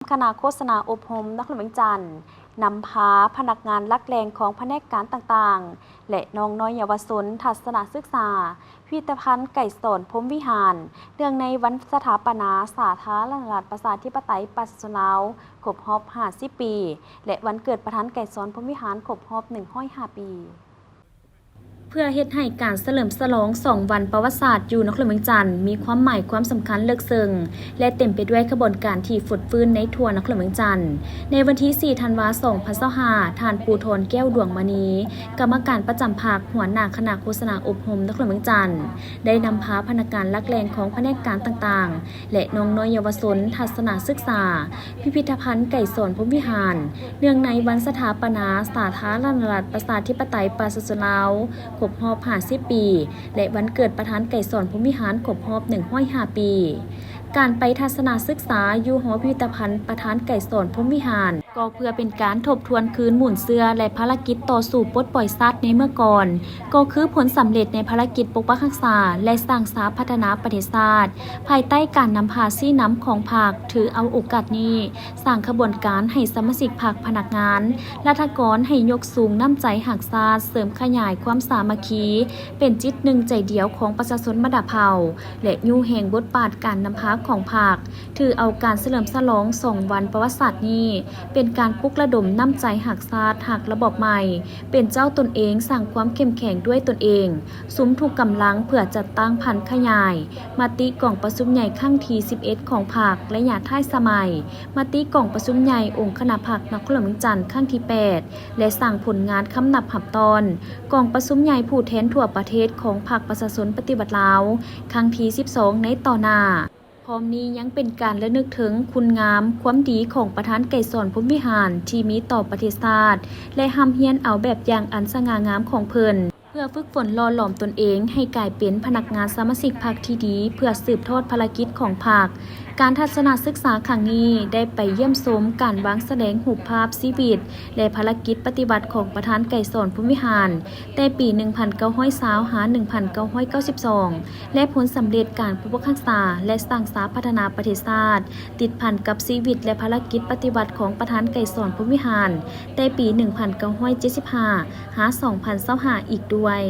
ຄະນະໂຄສະນາອົບຮົມນະຄອນຫຼວງວຽງຈັນ ນຳພາພະນັກງານຫຼັກແຫຼ່ງຂອງພະແນກການຕ່າງໆ ແລະ ນ້ອງນ້ອຍເຍົາວະຊົນທັດສະນະສຶກສາ ພິພິທະພັນໄກສອນ ພົມວິຫານ ເນື່ອງໃນວັນສະຖາປະນາສາທາລະນະລັດ ປະຊາທິປະໄຕ ປະຊາຊົນລາວ ຄົບຮອບຫ້າສິບປີ ແລະ ວັນເກີດປະທານໄກສອນ ພົມວິຫານ ຄົບຮອບໜຶ່ງຮ້ອຍຫ້າປີ. ເພື່ອເຮັດໃຫ້ການສະເຫຼີມສະຫຼອງສອງວັນປະຫວັດສາດຢູ່ນະຄອນຫຼວງວຽງຈັນ ມີຄວາມໝາຍຄວາມສຳຄັນເລິກເຊິ່ງ ແລະ ເຕັມໄປດ້ວຍຂະບວນການທີ່ຟົດຟື້ນໃນທົ່ວນະຄອນຫຼວງວຽງຈັນ, ໃນວັນທີສີ່ ທັນວາ ສອງພັນຊາວຫ້າ ທ່ານ ພູທອນ ແກ້ວດວງມະນີ ກຳມະການປະຈຳພັກ, ຫົວໜ້າຄະນະໂຄສະນາອົບຮົມນະຄອນຫຼວງວຽງຈັນ ໄດ້ນຳພາພະນັກງານຫຼັກແຫຼ່ງຂອງພະແນກການຕ່າງໆ ແລະ ນ້ອງນ້ອຍເຍົາວະຊົນທັດສະນະສຶກສາ ພິພິທະພັນໄກສອນ ພົມວິຫານ ເນື່ອງໃນວັນສະຖາປະນາສາທາລະນະລັດ ປະຊາທິປະໄຕ ປະຊາຊົນລາວ ຄົບຮອບຫ້າສິບປີ ແລະ ວັນເກີດປະທານໄກສອນ ພົມວິຫານ ຄົບຮອບໜຶ່ງຮ້ອຍຫ້າປີ. ການໄປທັດສະນະສຶກສາຢູ່ຫໍພິພິທະພັນປະທານໄກສອນ ພົມວິຫານ ກໍເພື່ອເປັນການທົບທວນຄືນມູນເຊື້ອ ແລະ ພາລະກິດຕໍ່ສູ້ປົດປ່ອຍຊາດໃນເມື່ອກ່ອນ, ກໍຄືຜົນສຳເລັດໃນພາລະກິດປົກປັກຮັກສາ ແລະ ສ້າງສາພັດທະນາປະເທດຊາດ ພາຍໃຕ້ການນຳພາຊີ້ນຳຂອງພັກ, ຖືເອົາໂອກາດນີ້ສ້າງຂະບວນການໃຫ້ສະມາຊິກພັກ, ພະນັກງານ, ລັດຖະກອນໃຫ້ຍົກສູງນ້ຳໃຈຮັກຊາດ, ເສີມຂະຫຍາຍຄວາມສາມັກຄີ ເປັນຈິດໜຶ່ງໃຈດຽວຂອງປະຊາຊົນບັນດາເຜົ່າ ແລະ ຍູ້ແຮງບົດບາດການນຳພາຂອງພັກ, ຖືເອົາການສະເຫຼີມສະຫຼອງສອງວັນປະຫວັດສາດນີ້ ເປັນການປຸກລະດົມນ້ຳໃຈຮັກຊາດ, ຮັກລະບອບໃໝ່, ເປັນເຈົ້າຕົນເອງ, ສ້າງຄວາມເຂັ້ມແຂງດ້ວຍຕົນເອງ, ສຸມທຸກກຳລັງເພື່ອຈັດຕັ້ງຜັນຂະຫຍາຍມະຕິກອງປະຊຸມໃຫຍ່ຄັ້ງທີສິບເອັດຂອງພັກໄລຍະທ້າຍສະໄໝ, ມະຕິກອງປະຊຸມໃຫຍ່ອົງຄະນະພັກນະຄອນຫຼວງວຽງຈັນຄັ້ງທີແປດ ແລະ ສ້າງຜົນງານຄຳນັບຮັບຕ້ອນກອງປະຊຸມໃຫຍ່ຜູ້ແທນທົ່ວປະເທດຂອງພັກປະຊາຊົນປະຕິວັດລາວ ຄັ້ງທີສິບສອງ ໃນຕໍ່ໜ້າ. ພ້ອມນີ້ຍັງເປັນການລະນຶກເຖິງຄຸນງາມຄວາມດີຂອງປະທານໄກສອນ ພົມວິຫານ ທີ່ມີຕໍ່ປະເທດຊາດ ແລະ ຮ່ຳຮຽນເອົາແບບຢ່າງອັນສະຫງ່າງາມຂອງເພິ່ນ ເພື່ອຝຶກຝົນຫຼໍ່ຫຼອມຕົນເອງໃຫ້ກາຍເປັນພະນັກງານສະມາຊິກພັກທີ່ດີ ເພື່ອສືບທອດພາລະກິດຂອງພັກ. ການທັດສະນະສຶກສາຄັ້ງນີ້ໄດ້ໄປຢ້ຽມຊົມການວາງສະແດງຮູບພາບຊີວິດ ແລະ ພາລະກິດປະຕິວັດຂອງປະທານໄກສອນ ພົມວິຫານ ແຕ່ປີໜຶ່ງພັນເກົ້າຮ້ອຍຊາວ ຫາ ໜຶ່ງພັນເກົ້າຮ້ອຍເກົ້າສິບສອງ ແລະ ຜົນສຳເລັດການປົກປັກຮັກສາ ແລະ ສ້າງສາພັດທະນາປະເທດຊາດ ຕິດພັນກັບຊີວິດ ແລະ ພາລະກິດປະຕິວັດຂອງປະທານໄກສອນ ພົມວິຫານ ແຕ່ປີໜຶ່ງພັນເກົ້າຮ້ອຍເຈັດສິບຫ້າ ຫາ ສອງພັນຊາວຫ້າ ອີກດ້ວຍ.